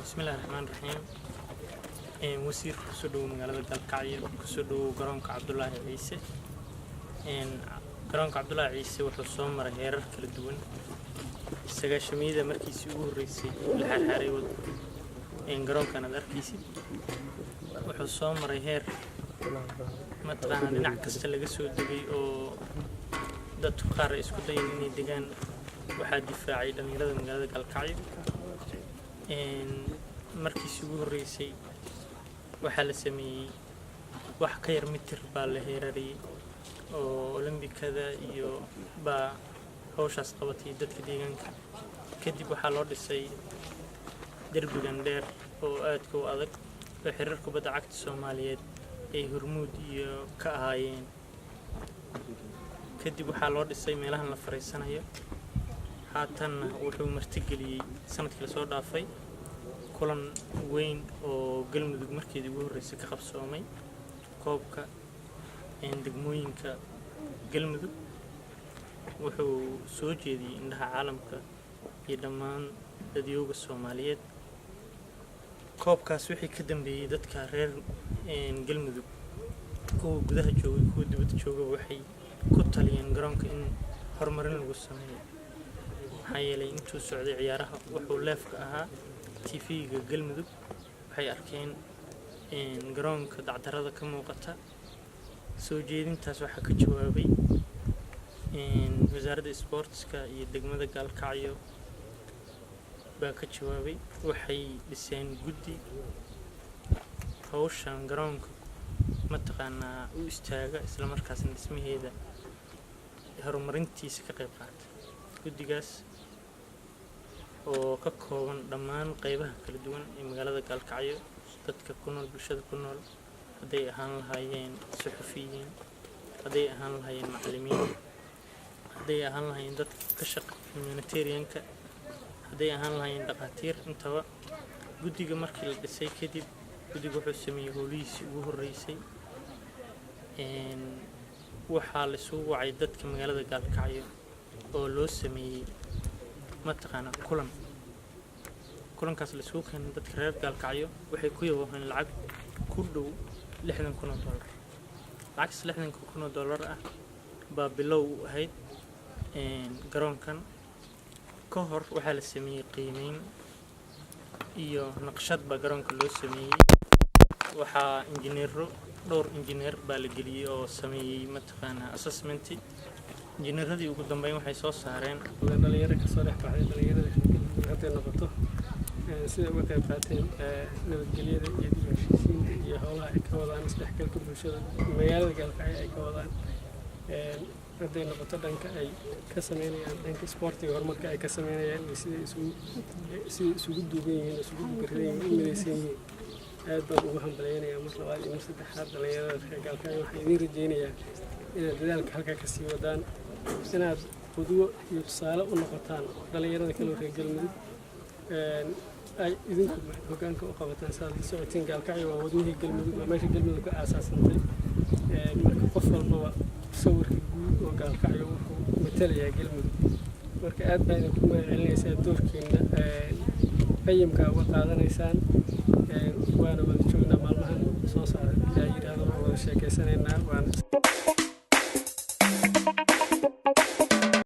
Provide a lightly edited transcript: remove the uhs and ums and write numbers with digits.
Bismillahi Raxmaan Raxiim. Wasiir, kusoo dhowow magaalada Gaalkacyo, kusoo dhowow garoonka Cabdulaahi Ciise. Garoonka Cabdulaahi Ciise wuxuu soo maray heerar kala duwan. Sagaashamiyada markiisii ugu horreysay la xaarxaaray garoonkan aad arkaysid, wuxuu soo maray heer mataqaanaa dhinac kasta laga soo degay oo dadku qaar ay isku dayeen inay degaan. Waxaa difaacay dhallinyarada magaalada Gaalkacyo. Markiisii ugu horreysay waxaa la sameeyey wax ka yar mitir baa la heerariyey oo Olombikada iyo baa hawshaas qabatay dadka deegaanka. Kadib waxaa loo dhisay derbigan dheer oo aadka u adag oo xiriir kubadda cagta Soomaaliyeed ay hormuud iyo ka ahaayeen. Kadib waxaa loo dhisay meelahan la fariisanayo. Haatanna wuxuu martigeliyey sanadkii lasoo dhaafay kulan weyn oo Galmudug markeedii ugu horreysay ka qabsoomay, koobka degmooyinka Galmudug. Wuxuu soo jeediyey indhaha caalamka iyo dhammaan dadyooga Soomaaliyeed. Koobkaas wixii ka dambeeyey, dadka reer Galmudug, kuwa gudaha joogay, kuwa dibadda jooga, waxay ku taliyeen garoonka in horumarin lagu sameeyo, maxaa yeelay intuu socday ciyaaraha wuxuu live-ka ahaa TV-ga Galmudug. Waxay arkeen garoonka dacdarada ka muuqata. Soo jeedintaas waxaa ka jawaabay wasaaradda sportska iyo degmada Gaalkacyo baa ka jawaabay. Waxay dhiseen guddi hawshan garoonka mataqaanaa u istaaga, isla markaasna dhismaheeda horumarintiisa ka qayb qaata. Guddigaas oo ka kooban dhammaan qeybaha kala duwan ee magaalada Gaalkacyo, dadka ku nool, bulshada ku nool, hadday ahaan lahaayeen suxufiyiin, hadday ahaan lahaayeen macallimiin, hadday ahaan lahaayeen dadka ka shaqa humanitarianka, hadday ahaan lahaayeen dhakhaatiir, intaba. Guddiga markii la dhisay kadib, guddiga wuxuu sameeyey howlihiisii ugu horreysay. Waxaa la isugu wacay dadka magaalada Gaalkacyo oo loo sameeyey mataqaanaa kulan. Kulankaas la isugu keenay dadka reer Gaalkacyo waxay ku yabooheen lacag ku dhow $60,000. Lacagtaas $60,000 ah baa bilow u ahayd garoonkan. Ka hor waxaa la sameeyey qiimeyn iyo naqshad baa garoonka loo sameeyey. Waxaa injineero, dhowr injineer baa la geliyey oo sameeyey mataqaanaa assessment. Injineeradii ugu dambeyn waxay soo saareen Dhalinyaro kasoo dhex baxday dhalinyarada reer Galmudug hadday noqoto, siday uga qayb qaateen nabadgelyada iyo dib u heshiisiinta iyo howlaha ay ka wadaan isdhexgalka bulshada magaalada Gaalkacyo ay ka wadaan, hadday noqoto dhanka ay ka sameynayaan dhanka isboortiga, horumarka ay ka sameynayaan iyo siday isugu duuban yihiin, isugu dubaridan yihiin, u midaysan yihiin, aad baan ugu hambalyaynayaa mar labaad iyo mar saddexaad dhalinyarada reer Gaalkacyo. Waxaan idiin rajaynayaa inaad dadaalka halkaa kasii wadaan, inaad qudwo iyo tusaale u noqotaan dhalinyarada kale oo reer Galmudug, ay idinku hoggaanka u qabataan. Sidaad la socotiin, Gaalkacyo waa wadnihii Galmudug, waa meesha Galmudug ka aasaasantay. Marka qof walbaba sawirka guud oo Gaalkacyo wuxuu matalayaa Galmudug. Marka aad baa idinku mahad celinaysaa doorkiina qayimka uga qaadanaysaan. Waana wada joognaa maalmahan soo socda ilaa yidhaahdo, waan wada sheekeysanaynaa waana.